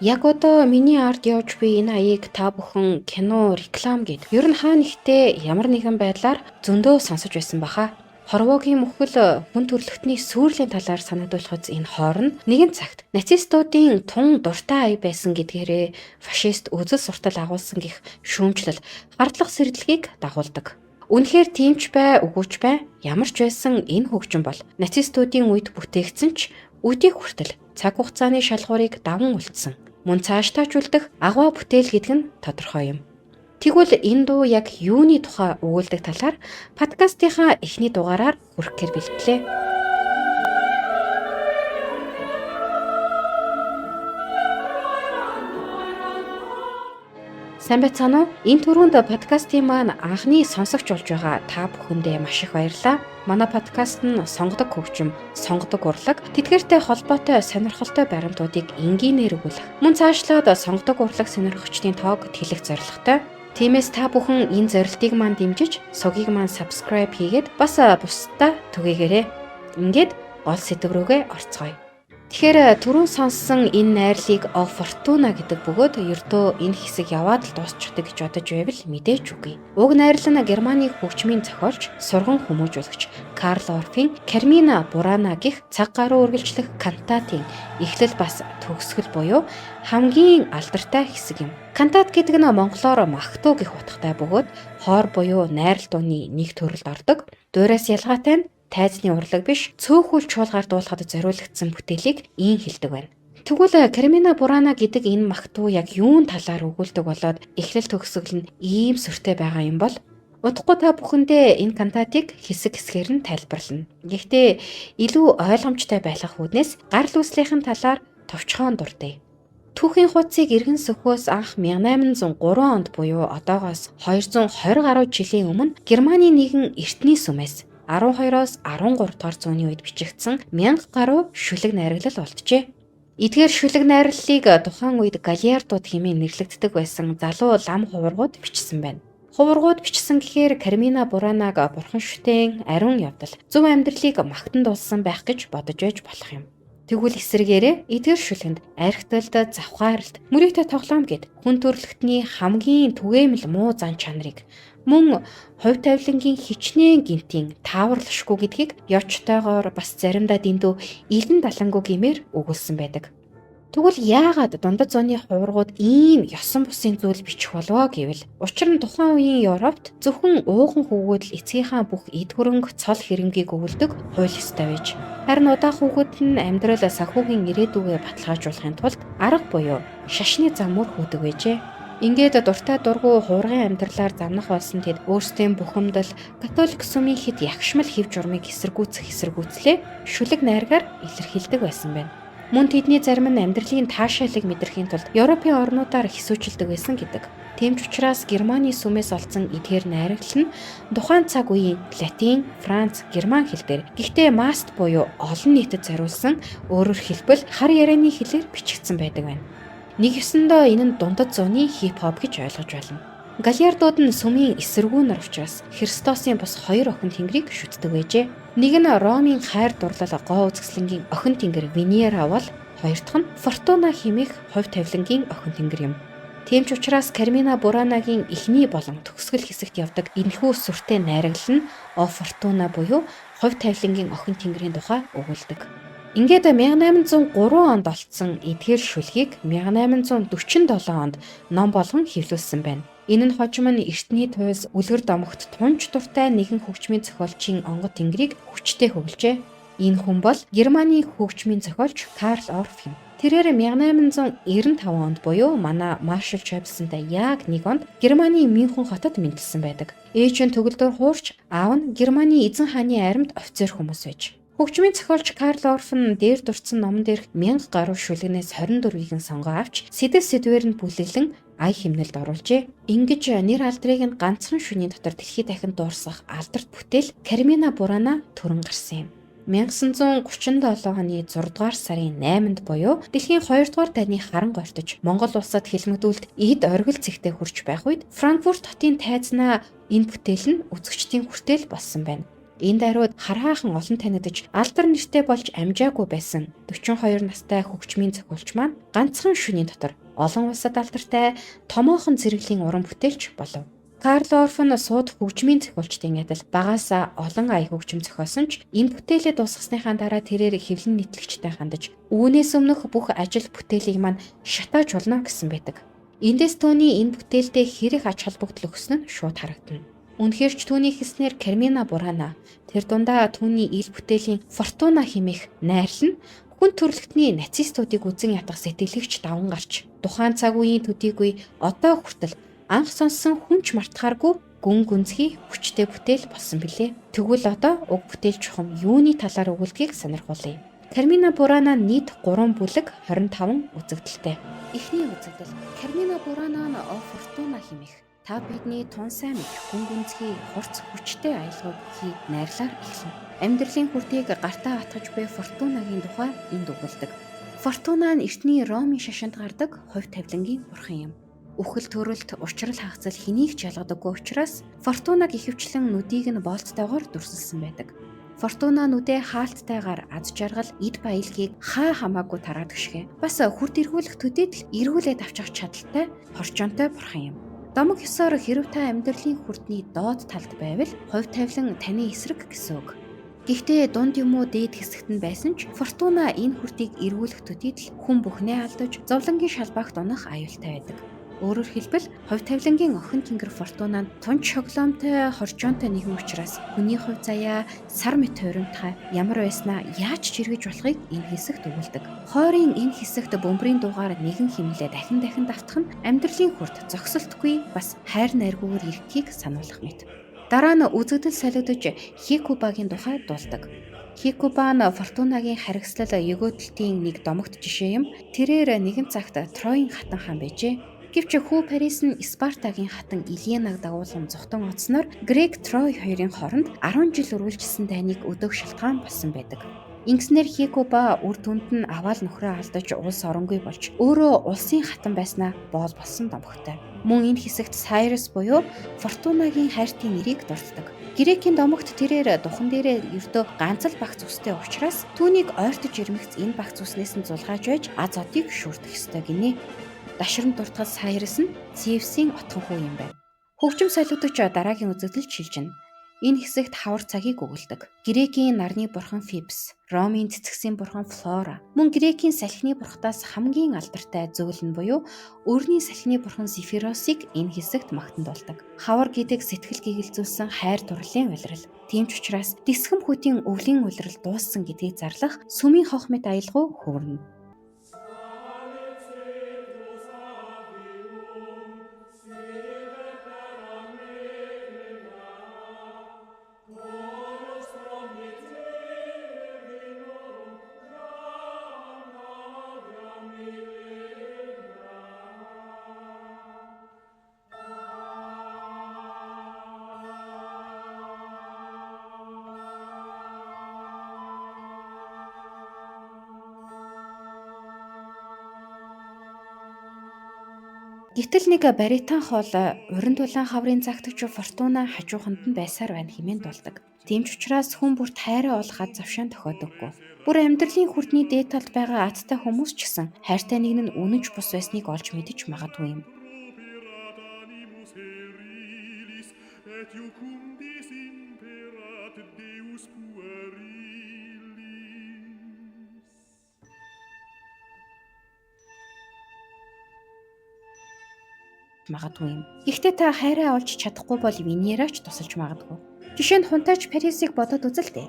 Яг одоо миний ард явж буй энэ аяыг та бүхэн кино, реклам гэд ер нь хаа нэгтээ ямар нэгэн байдлаар зөндөө сонсож байсан баха. Хорвоогийн мөхөл хүн төрөлхтний сүрлийн талаар санагдуулахад энэ хоорн нэгэн цагт нацистуудын тун дуртай ая байсан гэдгээрээ фашист үзэл суртал агуулсан гих шүүмжлэл, хардлах сэрдлэгийг дагуулдаг. Үнэхээр тийм ч бай, үгүй ч бай, ямар ч байсан энэ хөгжим бол нацистуудын үед бүтээгдсэн ч үдийг хүртэл цаг хугацааны шалгуурыг даван үлдсэн. Мөн цаашдаа ч үлдэх агуу бүтээл гэдэг нь тодорхой юм. Тэгвэл энэ дуу яг юуны тухай өгүүлдэг талаар подкастынхаа эхний дугаараар хүрэхээр бэлтлээ. Сайн байцгаана уу? Энэ түрүүнд подкастын маань анхны сонсогч болж байгаа та бүхэндээ маш их баярлалаа. Манай подкаст нь сонгодог хөгжим, сонгодог урлаг, тэдгээртэй холбоотой сонирхолтой баримтуудыг энгийнээр өгүүлэх. Мөн цаашлаад сонгодог урлаг сонирхогчдын тоог тэлэх зорилготой. Тиймээс та бүхэн энэ зорилтыг маань дэмжиж, сугийг маань subscribe хийгээд бас бусдаа түгээгээрэй. Ингээд гол сэдэв рүүгээ орцгоё. Тэгэхээр түрүүн сонссон энэ найрлыг О Фортуна гэдэг бөгөөд ердөө энэ хэсэг яваад л дуусчихдаг гэж бодож байвал мэдээж үгүй. Уг найрлал нь Германы хөгжмийн зохиолч, сурган хүмүүжүүлэгч Карл Орфийн Кармина Бурана гэх цаг гаруй үргэлжлэх кантатын эхлэл бас төгсгөл буюу хамгийн алдартай хэсэг юм. Кантат гэдэг нь монголоор махтуу гэх утгатай бөгөөд хоор буюу найрал дууны нэг төрөлд ордог. Дуураас ялгаатай нь тайзны урлаг биш цөөхөл чуулгаар дуулахад зориулагдсан бүтээлийг ийн хэлдэг байна. Тэгвэл Кармина Бурана гэдэг энэ махтуу яг юун талаар өгүүлдэг болоод эхлэл төгсгөл нь ийм сүртэй байгаа юм бол удахгүй та бүхэндээ энэ кантатыг хэсэг хэсгээр нь тайлбарлана. Гэхдээ илүү ойлгомжтой байх үүднээс гарал үүслийнхэн талаар товчхон дурдъя. Түүхийн хуудсыг эргэн сөхөөс анх 1803 онд буюу одоогоос 220 гаруй жилийн өмнө Германы нэгэн эртний сүмээс 12-оос 13 дугаар зууны үед бичигдсэн 1000 гаруй шүлэг найраглал олджээ. Эдгээр шүлэг найрлалыг тухайн үед галиардууд хэмээн нэрлэгддэг байсан залуу лам хуврагууд бичсэн байна. Хуврагууд бичсэн гэхээр Кармина Буранаг бурхан шүтэн ариун явдал зөв амьдралыг магтан дуулсан байх гэж бодож байж болох юм. Тэгвэл эсрэгээрээ эдгээр шүлгэнд архиталд, завхааралт, мөрийтэй тоглоом гэд хүн төрөлхтний хамгийн түгээмэл муу зан чанарыг мөн хувь тавилангийн хичнээн гинтийн тааварлашгүй гэдгийг ёчтойгоор бас заримдаа дэндүү илэн далангүй гэмээр өгүүлсэн байдаг. Тэгвэл яагаад дундад зууны хуврагууд ийм ёсон бусын зүйл бичих болвоо гэвэл учир нь тухайн үеийн Европт зөвхөн ууган хүүгүүд л эцгийнхаа бүх эд хөрөнгө цол хэрэнгийг өгүүлдэг хууль ёстой байж. Харин удаах хүүхэд нь амьдрал санхүүгийн ирээдүгээ баталгаажуулахын тулд арга буюу шашны замуур хүүдэг байжээ. Ингээд дуртай дургүй хуврагын амьдралаар замнах болсон тэд өөрсдийн бухимдал, католик сүмийн хэд ягшмал хэв журмыг эсэргүүцэх эсэргүүцлээ шүлэг найргаар илэрхийлдэг байсан байна. Мөн тэдний зарим нь амьдралын таашаалыг мэдрэхийн тулд Европын орнуудаар хэсүүчилдэг байсан гэдэг. Тийм ч учраас Германы сүмээс олдсон эдгээр найраглал нь тухайн цаг үеийн латин, франц, герман хэл дээр гэхдээ маст буюу олон нийтэд зориулсан өөрөөр хэлбэл хар ярианы хэлээр бичигдсэн байдаг байна. Нэг ёсондоо энэ нь дундад зууны хип хоп гэж ойлгож байна. Галиардууд нь сүмийн эсэргүү нар учраас Христосын бус хоёр охин тэнгэрийг шүтдэг байжээ. Нэг нь Ромын хайр дурлал гоо үзэсгэлэнгийн охин тэнгэр Венера бол хоёр дахь нь Фортуна хэмээх хувь тавилангийн охин тэнгэр юм. Тийм ч учраас Кармина Буранагийн эхний болон төгсгөл хэсэгт явдаг энэхүү сүртэй найраглал нь О Фортуна буюу хувь тавилангийн охин тэнгэрийн тухай өгүүлдэг. Ингээд 1803 онд олдсон эдгээр шүлгийг 1847 онд ном болгон хэвлүүлсэн байна. Энэ нь хожим нь эртний туйлс үлгэр домогт тунч дуртай нэгэн хөгжмийн зохиолчийн онгод тэнгэрийг хүчтэй хөглөжээ. Энэ хүн бол Германы хөгжмийн зохиолч Карл Орф юм. Тэрээр 1895 онд буюу манай Маршал Чойбсонтай яг нэг онд Германы Мюнхен хотод мэндэлсэн байдаг. Ээж нь төгөлдөр хуурч, аав нь Германы эзэн хааны армид офицер хүмүүс байж. Хөгжмийн зохиолч Карл Орф нь дээр дурдсан номон дээрх 1000 гаруй шүлгэнээс 24-ийг нь сонгоо авч сэдэв сэдвээр нь бүлэглэн ая химнэлд оруулжээ. Ингэж нэр алдрыг нь ганцхан шөнийн дотор дэлхийд дахин дуурсах алдарт бүтээл Кармина Бурана төрөн гарсан юм. 1937 оны 6 дугаар сарын 8-нд буюу дэлхийн 2 дугаар дайны харан гортож Монгол улсад хилмигдүүлд эд оргил цэгтээ хүрч байх үед Франкфурт хотын тайзнаа энэ бүтээл нь үзэгчдийн хүртэл болсон байна. Энэ даруйд хараахан олон танигдаж алдар нэртэй болж амжаагүй байсан 42 настай хөгжмийн зохиолч маань ганцхан шөнийн дотор олон улсад алдартай томоохон зэрэглэлийн уран бүтээлч болов. Карл Орф нь сууд хөгжмийн зохиолчдын адил багаасаа олон ая хөгжим зохиосон ч энэ бүтээлээ дуусгасныхаа дараа тэрээр хэвлэн нийтлэгчтэй хандаж үүнээс өмнөх бүх ажил бүтээлийг маань шатааж болно гэсэн байдаг. Эндээс түүний энэ бүтээлдээ хэрэг ач холбогдол өгсөн нь шууд харагдана. Үнэхээр ч түүний хэлснээр Кармина Бурана тэр дундаа түүний ил бүтээлийн Фортуна хэмээх найрлал нь хүн төрөлхтний нацистуудыг үзен ядах сэтгэлэгч даван гарч тухайн цаг үеийн төдийгүй одоо хүртэл анх сонссон хүн ч мартахааргүй гүн гүнзгий хүчтэй бүтээл болсон билээ. Тэгвэл одоо уг бүтээл чухам юуны талаар өгүүлдгийг сонирхуулъя. Кармина Бурана нийт 3 бүлэг 25 үзэгдэлтэй. Эхний үзэгдэл Кармина Бурана нь О Фортуна хэмээх та бидний тун сайн мэдэх гүн гүнзгий хурц хүчтэй аялгау бүхий найрлаар эхэлнэ. Амьдралын хүрдийг гартаа атгаж буй Фортунагийн тухай энд өгүүлдэг. Фортуна нь эртний Ромын шашинд гардаг хувь тавилангийн бурхан юм. Үхэл төрөлт, учрал хагацал хэнийг ч ялгадаггүй учраас Фортунаг ихэвчлэн нүдийг нь боолттойгоор дүрсэлсэн байдаг. Фортуна нүдээ хаалттайгаар аз жаргал, эд баялагийг хаа хамаагүй тараадаг шигэ. Бас хүрд эргүүлэх төдийд л эргүүлээд авчих чадaltaй, хорчоонтой бурхан юм. Домог ёсоор хэрв та амьдралын хүрдний доод талд байвал хувь тавилан таны эсрэг гэсэн үг. Гэхдээ дунд юм уу дээд хэсэгт нь байсан ч Фортуна энэ хүрдийг эргүүлэх төдийд л хүн бүхнээ алдаж зовлонгийн шалбаагт унах аюултай байдаг. Өөрөөр хэлбэл хувь тавилангийн охин тэнгэр Фортуна нь тунч шоглоомтой, хоржоонтой нэгэн учраас хүний хувь заяа сар мэт хуримтгай ямар байснаа яаж ч эргэж болохыг энэ хэсэгт өгүүлдэг. Хойрын энэ хэсэгт бөмбөрийн дуугаар нэгэн химлээ дахин дахин давтах нь амьдралын хүрд зогсолтгүй бас хайр найргүйгээр ирэхийг сануулах мэт. Дараа нь үзэгдэл солигдож Хекубагийн тухай дуулдаг. Хекуба нь Фортунагийн харгислал егөөдөлтийн нэг домогт жишээ юм. Тэрээр нэгэн цагт Троийн хатан хаан байжээ. Гэвч хүү Парис нь Спартагийн хатан Иленаг дагуулan зугтан оцсноор Грек Трой хоёрын хооронд 10 жил үргэлжилсэн дайныг өдөөх шалтгаан болсон байдаг. Ингэснээр Хекуба үр дүнд нь аваал нөхрөө алдаж улс оронгүй болж өөрөө улсын хатан байснаа боол болсон домогтой. Мөн энэ хэсэгт Сайрус буюу Фортунагийн хайртын нэрийг дурддаг. Грекийн домогт тэрээр духан дээрээ ердөө ганц л багц үстэй учраас түүнийг ойртож ирмэгц энэ багц үснээс нь зулгааж байж аз одыг шүрдэх ёстой гинэ. Дашрам дуртгал Сайрус нь Зевсийн отхон хүү юм байна. Хөгжим солигдож дараагийн үзэгдэл шилжинэ. Энэ хэсэгт хавар цагийг өгүүлдэг. Грекийн нарны бурхан Фибс, Ромын цэцгсийн бурхан Флора, мөн Грекийн салхины бурхтаас хамгийн алдартай зөөл нь буюу өрний салхины бурхан Зефиросыг энэ хэсэгт магтан дуулдаг. Хавар гэдэг сэтгэл гэгэлзүүлсэн хайр дурлалын улирал. Тийм ч учраас дисгэм хүтийн өвлийн улирал дууссан гэдгийг зарлах сүмийн хох мэт аялгау хөвөрнө. Гэтэл нэг баритан хоол уран дулаан хаврын загтагч Фортуна хажууханд нь байсаар байна хэмээн дуулдаг. Тийм ч учраас хүн бүрт хайраа олох аз завшаан тохиодоггүй. Бүр амьдралын хүрдний дээд талд байгаа азтай хүмүүс ч гэсэн хайртай нэг нь үнэнч бус байсныг олж мэдэж магадгүй юм. Магадгүй юм. Гэхдээ та хайраа олж чадахгүй бол Венерач тусалж магадгүй. Жишээ нь хунтайч Парисыг бодоод үзэл дээ.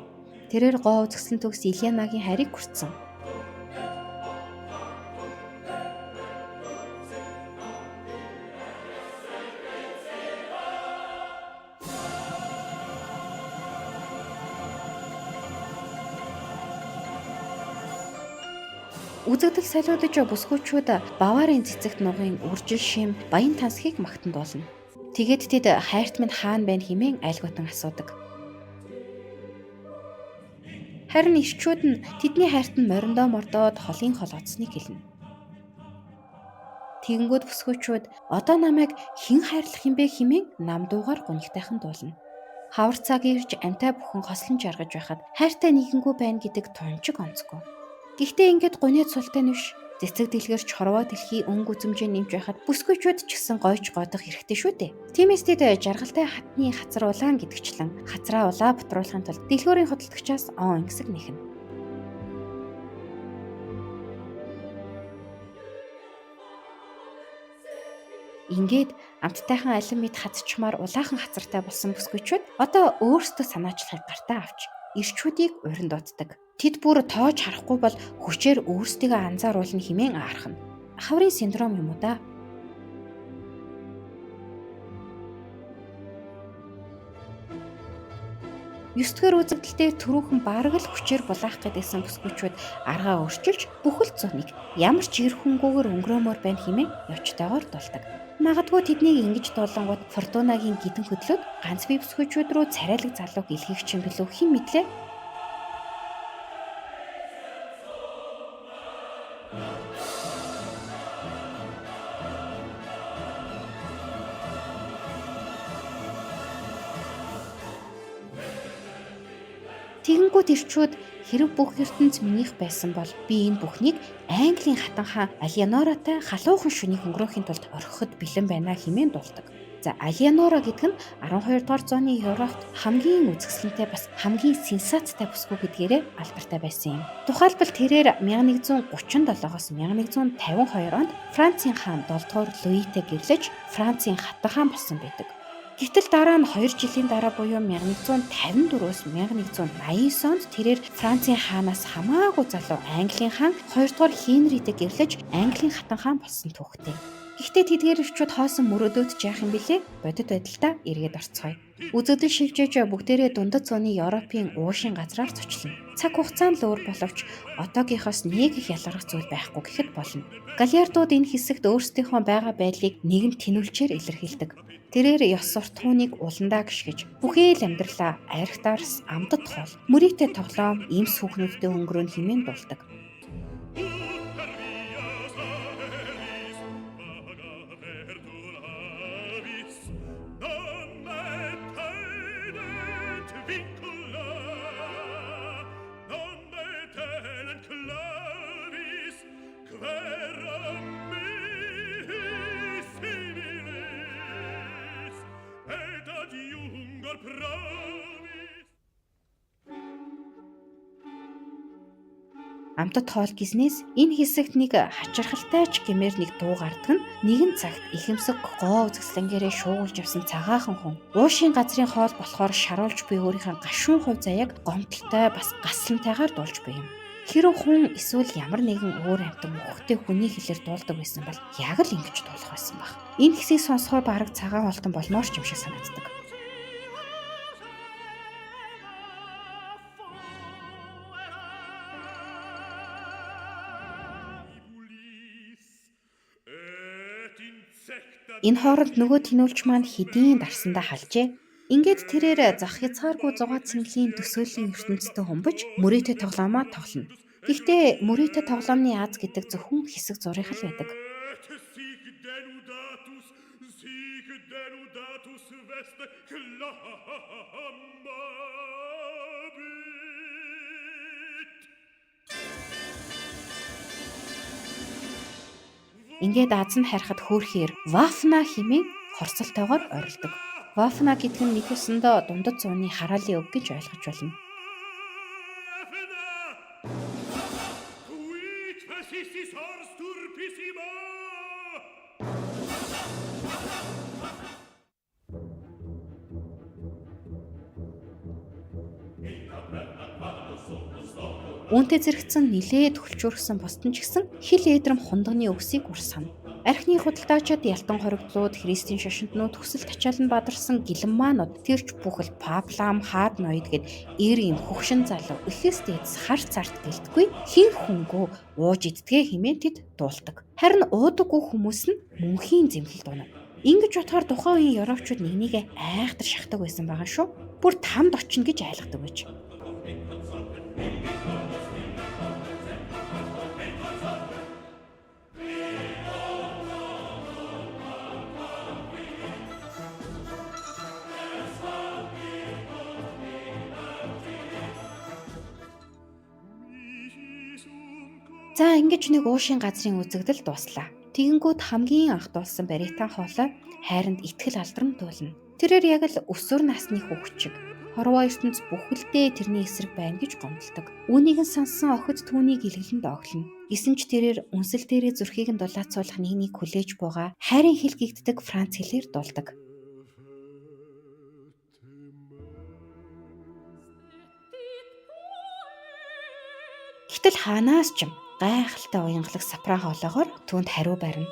Тэрээр гоо үзэсгэлэн төгс Иленагийн хайрыг хүртсэн. Үзэгдэл солиудаж бүсгүүчүүд Баварын цэцэгт нугын үржил шим баян тансхийг магтан дуулна. Тэгээд тэд хайрт минь хаана байна хэмээн айлгуутан асуудаг. Харин ирчүүд нь тэдний хайрт нь мориндоо мордоод холын хол оцсныг хэлнэ. Тэгэнгүүт бүсгүүчүүд одоо намайг хэн хайрлах юм бэ хэмээн нам дуугаар гунигтайхан дуулна. Хавар цаг ирж амьтай бүхэн хослон жаргаж байхад хайртай нэгэнгүй байна гэдэг тунчиг онцгүй. Гэхдээ ингээд гуньд султай нь биш. Цэцэг дэлгэрч хорвоо дэлхий өнгө үзэмжээ нэмж байхад бүсгүйчүүд ч гэсэн гойж годох хэрэгтэй шүү дээ. Тиймээс тэд жаргалтай хатны хацар улаан гэдэгчлэн хацраа улаа бутруулахын тулд дэлгүүрийн худалдагчаас он ингэсэг нэхнэ. Ингээд амттайхан алин мэд хацчмаар улаахан хацартай болсон бүсгүйчүүд одоо өөрсдөө санаачлахыг гартаа авч ирчүүдийг урин дууддаг. Тэд бүр тоож харахгүй бол хүчээр өөрсдийгөө анзааруулна хэмээн аархна. Хаврын синдром юм уу да? Есдүгээр үзэгдэл дээр түрүүхэн бараг л хүчээр булаах гэдээсэн бүсгүйчүүд аргаа өөрчилж бүхэл зуныг ямар ч эр хүнгүүгээр өнгөрөөмөр байна хэмээн ёчтойгоор дулдаг. Магадгүй тэднийг ингэж дуулангууд Фортунагийн гидэн хөдлөөд ганц бие бүсгүйчүүд рүү царайлаг залууг илгээх чинь билүү хэн мэдлээ? Тэгэнгүүт ирчүүд хэрэг бүх ертөнц минийх байсан бол би энэ бүхнийг Английн хатан хаан Алианоратай халуухан шөнийг өнгөрөөхийн тулд орхиход бэлэн байна хэмээн дуулдаг. За Алианора гэдэг нь 12 дугаар зууны Европт хамгийн үзэсгэлэнтэй бас хамгийн сенсацтай бүсгүй гэдгээрээ алдартай байсан юм. Тухайлбал тэрээр 1137-оос 1152 онд Францын хаан 7 дугаар Луитэй гэрлэж Францын хатан хаан болсон байдаг. Гэтэл дараа нь 2 жилийн дараа буюу 1154-өөс 1189 онд тэрээр Францын хаанаас хамаагүй залуу Английн хаан 2 дугаар Хенритэй гэрлэж Английн хатан хаан болсон түүхтэй. Гэхдээ тэдгээр ирчүүд хоосон мөрөөдөөд яах юм бэлээ? Бодит байдалдаа эргээд орцгоё. Үзэгдэл шилжээж бүгдээрээ дундад зууны Европын уушийн газраар зочлоно. Цаг хугацаанд л өөр боловч одоогийнхоос нэг их ялгарх зүйл байхгүй гэхэд болно. Галиардууд энэ хэсэгт өөрсдийнхөө байгаа байдлыг нийгэм тэнүүлчээр илэрхийлдэг. Тэрээр ёс суртахууныг уландаа гიშгэж бүхэл амьдралаа архитарс амтат хоол, мөрийтэй тоглоом, эмс хүүхнүүдтэй өнгөрөөн хэмээн дуулдаг. Амтат хоол гиснээс энэ хэсэгт нэг хачирхалтай ч гэмээр нэг дуу гардаг нь нэгэн цагт ихэмсэг гоо үзэсгэлэнгээрээ шуугуулж явсан цагаахан хүн уушийн газрын хоол болохоор шаруулж буй өөрийнхөө гашуун хувь заяаг гомдолтой бас гаслантайгаар дуулж буй юм. Хэрв хүн эсвэл ямар нэгэн өөр амьтан мөхтэй хүний хэлээр дуулдаг байсан бол яг л ингэж дуулах байсан баг. Энэ хэсгийг сонсохоор бараг цагаан хоолтон болмоор ч юм шиг санагддаг. Энэ хооронд нөгөө тэнүүлч маань хэдийн дарсандаа халжээ. Ингээд тэрээр зах хязгааргүй зугаа цэнгэлийн төсөөллийн ертөнцтэй хумбаж мөрийтэй тоглоомоо тоглоно. Гэхдээ мөрийтэй тоглоомны аз гэдэг зөвхөн хэсэг зурих л байдаг. Ингээд аз нь харихад хөөрхиэр Вафна хэмээн хорцолтойгоор орилдог. Вафна гэдэг нь нэг ёсондоо дундад зууны хараалын үг гэж ойлгож байна. Үүнтэй зэрэгцэн нилээд хөлчөөрсөн бусд нь ч гэсэн хил эдрэм хундагны өвсийг урсгана. Архины худалдаачид ялтан хоригдлууд, христийн шашинтнууд, хүсэл тачаал нь бадарсан гэлэнмаанууд тэрч бүхэл паплам, хаад ноёд гэд эр юм хөгшин залуу эхээс дээдс хар царт гэлтгүй хин хүнгүү ууж иддэгэ хэмээн тэд дуулдаг. Харин уудаггүй хүмүүс нь мөнхийн зэмлэл дуунав. Ингэж бодохоор тухайн үеийн европчууд нэг нэгэ айхтар шахдаг байсан байгаа шүү. Бүр тамд очино гэж айлгадаг байж. За ингэж нэг уушийн газрын үзэгдэл дууслаа. Тэгэнгүүт хамгийн анх дуулсан баритон хоолой хайранд итгэл алдрам дуулна. Тэрээр яг л өсвөр насны хүүхэд шиг хорвоо ертөнц бүхэлдээ тэрний эсрэг байна гэж гомдолдог. Үүнийг нь сонссон охид түүнийг илгэлэн дооглоно. Гэсэн ч тэрээр үнсэл дээрээ зүрхийг нь дулаацуулах нэг нэг хүлээж буйгаа хайрын хэл гэгддэг Франц хэлээр дуулдаг. Гэтэл хаанаас ч юм гайхалтай уянгалаг сапран хоолоогоор түүнд хариу барина.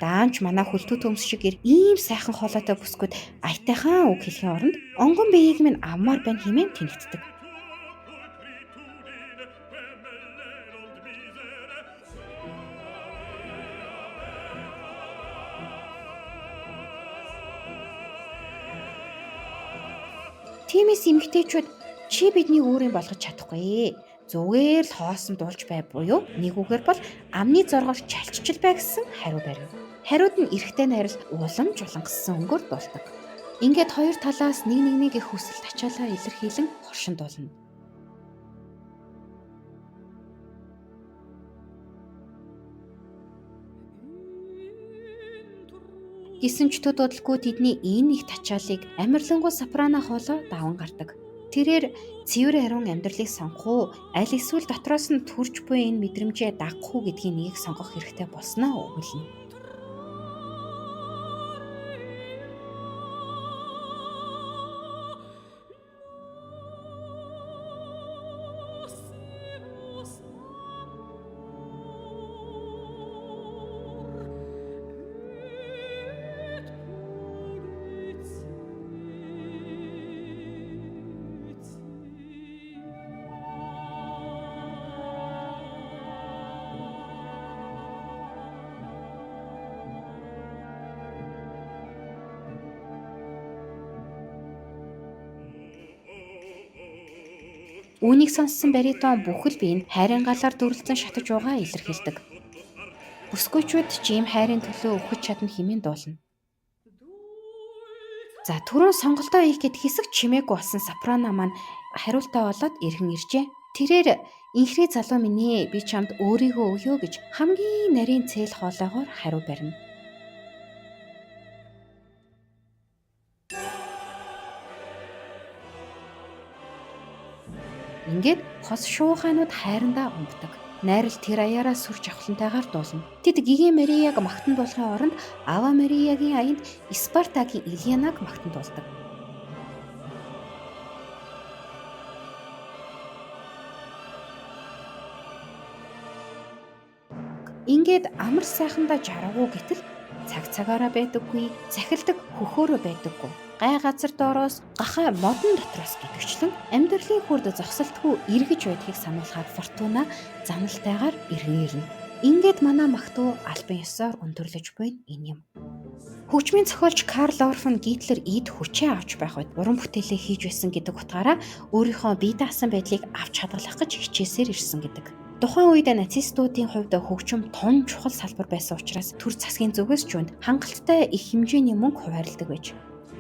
Даанч манай хөлтөө төмс шиг ийм сайхан хоолойтой бүсгүйд аятайхан үг хэлэхийн оронд онгон биеийг минь авмаар байна хэмээн тэнэгтдэг. Тиймээс эмэгтэйчүүд чи биднийг өөр юм болгож чадахгүй. Зүгээр л хоосон дуулж бай буюу нэг үгээр бол амны зоргоор чалччил бай гэсэн хариу барина. Хариуд нь эрэгтэй найрал улам жулангассан өнгөөр дуулдаг. Ингээд хоёр талаас нэг нэгнийг их хүсэл тачаалаа илэрхийлэн хоршин дуулна. Гэсэн ч төд удалгүй тэдний энэ их тачаалыг амарлингуй сопрано хоолой даван гардаг. Тэрээр цэвэр ариун амьдралыг сонгох уу, аль эсвэл дотроос нь төрж буй энэ мэдрэмжээ дагах уу гэдгийг нэгийг сонгох хэрэгтэй болсноо өгүүлнэ. Үүнийг сонссон баритон бүхэл бие нь хайрын галаар дүрлцэн шатаж угаа илэрхийлдэг. Бүсгүйчүүд ч ийм хайрын төлөө үхэж чадна хэмээн дуулна. За түрүүн сонголтоо хийх гээд хэсэг чимээгүй болсон сопрано маань хариултаа олоод эргэн иржээ. Тэрээр инхрээ залуу минь ээ би чамд өөрийгөө өгье гэж хамгийн нарийн цээл хоолоогоор хариу барина. Ингээд хос шуухайнууд хайрандаа унтдаг. Найрал тэр аяараа сүр жавхлантайгаар дуулна. Тэд Гигэ Марияг магтан дуулахын оронд Ава Мариягийн аянд Спартагийн Ильянаг магтан дуулдаг. Ингээд амар сайхандаа жаргуу гэтэл цаг цагаараа байдаггүй, захилдаг хөхөөрөө байдаггүй. Гай газар доороос гахай модон дотроос гэдэгчлэн амьдралын хүрд зогсолтгүй эргэж байдгийг сануулахаар Фортуна заналтайгаар эргэн ирнэ. Ингээд манай магтуу албан ёсоор өндөрлөж буйна энэ юм. Хөгжмийн зохиолч Карл Орф нь Гитлер эд хүчээ авч байх үед уран бүтээлээ хийж байсан гэдэг утгаараа өөрийнхөө бие даасан байдлыг авч хадгалах гэж хичээсээр ирсэн гэдэг. Тухайн үед нацистуудын хувьд хөгжим тун чухал салбар байсан учраас төр засгийн зүгээс ч үнд хангалттай их хэмжээний мөнгө хуваарлдаг байж.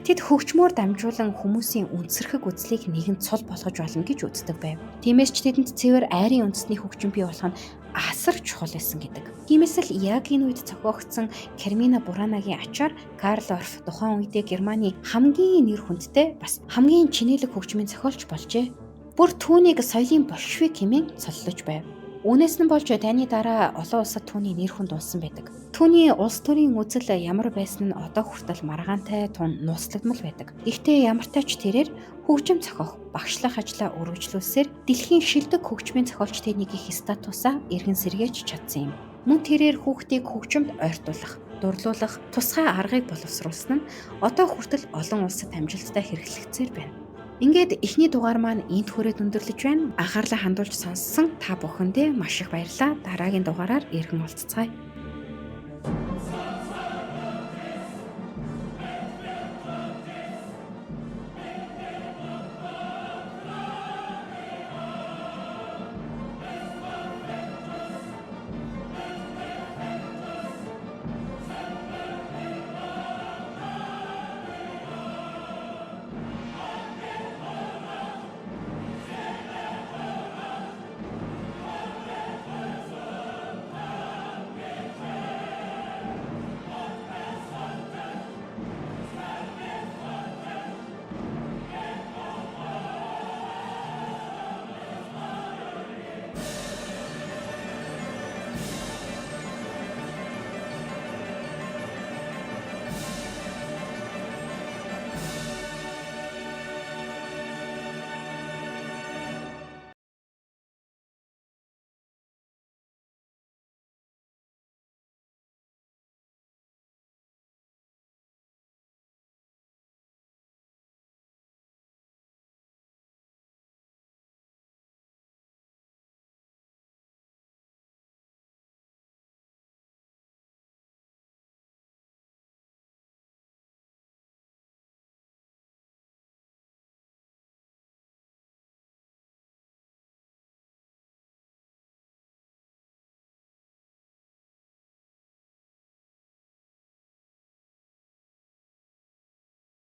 Тэд хөгжмөөр дамжуулан хүмүүсийн үнсэрхэг үзлийг нэгэн цул болгож болно гэж үздэг байв. Тиймээс ч тэдэнд цэвэр айрын үндэсний хөгжим бий болох нь асар чухал байсан гэдэг. Тиймээс л яг энэ үед зохиогдсон Кармина Буранагийн ачаар Карл Орф тухайн үедээ Германы хамгийн нэр хүндтэй бас хамгийн чинэлэг хөгжмийн зохиолч болжээ. Бүр түүнийг соёлын большевик хэмээн цоллож байв. Үүнээс нь болж таны дараа олон улсад түүний нэр хүнд унсан байдаг. Түүний улс төрийн үзэл ямар байсан нь одоо хүртэл маргаантай тун нууцлагдмал байдаг. Гэхдээ ямартай ч тэрээр хөгжим зохиох, багшлах ажлаа үргэлжлүүлсээр дэлхийн шилдэг хөгжмийн зохиолчдын нэг их статусаа эргэн сэргээж чадсан юм. Мөн тэрээр хүүхдийг хөгжимд ойртуулах, дурлуулах тусгай аргыг боловсруулсан нь одоо хүртэл олон улсад амжилттай хэрэглэгдсээр байна. Ингээд эхний дугаар маань энд хүрээд өндөрлөж байна. Анхаарлаа хандуулж сонссон та бүхэндээ маш их баярлалаа. Дараагийн дугаараар иргэн уулзцгаая.